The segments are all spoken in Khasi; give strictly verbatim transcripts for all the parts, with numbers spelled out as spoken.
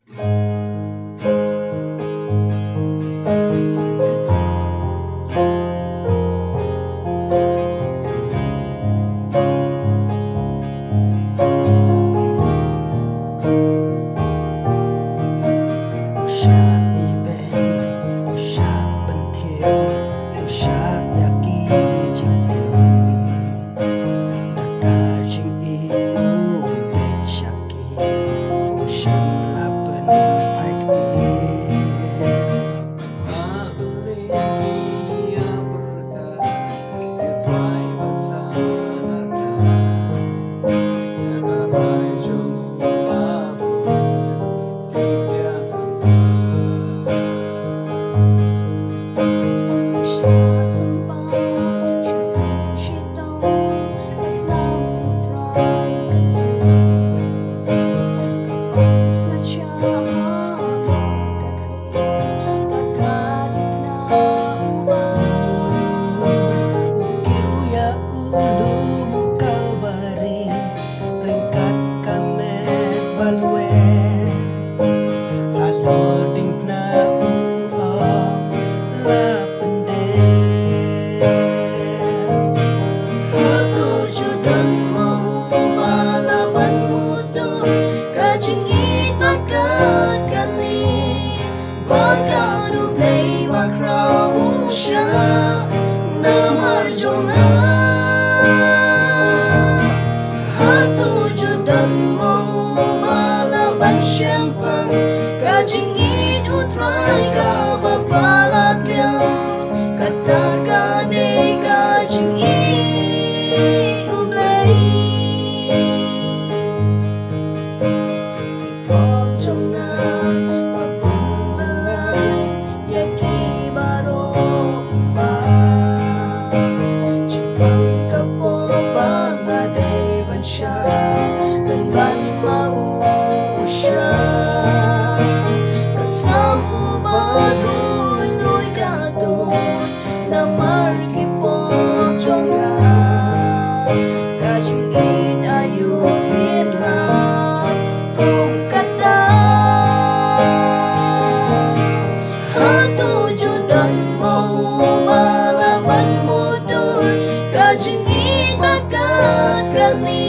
U shah ibeiñ, u shah pynthiaw, u shah ïa ki jingtim. Da ka jingïeit u beit sha ki, um shym la pynphai kti. U kiew ïa u lum Kalbari ryngkat ka met ba lwe. Halor diengphna u ong la pyndep. Hato ju don mo uba lah ban mutdur ka jingïeit ba kat kane? Ba kat U Blei bakhraw u shah namar jong nga. Hato ju don mo uba lah ban shemphang ka jingïeit U Trai kaba palat liang? Kata ka dei ka jingïeit U Blei. Pom jong nga, ba bun byllien ïa ki baroh kumba. Jingpang ka pom ba nga dei ban shah, pynban ma u shah. Ka sam uba duh duh ka duh. Namar ki pop jong nga, ka jingïeit aïu ngin lap kum kata. Hato ju don mo uba lah ban mutdur ka jingïeit ba kat kane?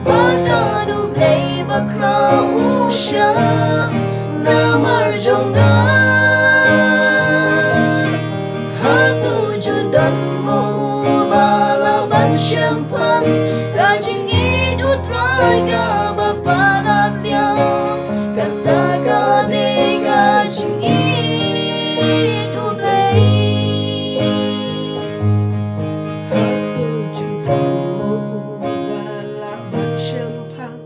Ba kat U Blei bakhraw u shah namar jong nga. Hato ju don mo uba lah ban shemphang ka jingïeit U Trai kaba palat liang? Kata ka dei ka jingïeit U Blei. Hato ju don mo uba lah ban shemphang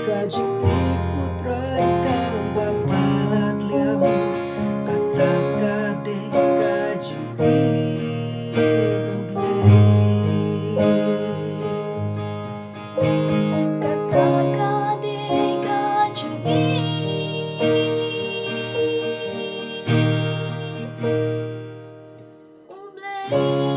ka jingïeit U Trai kaba palat liang? Kata ka dei ka jingïeit U Blei. Kata ka dei ka jingïeit U Blei.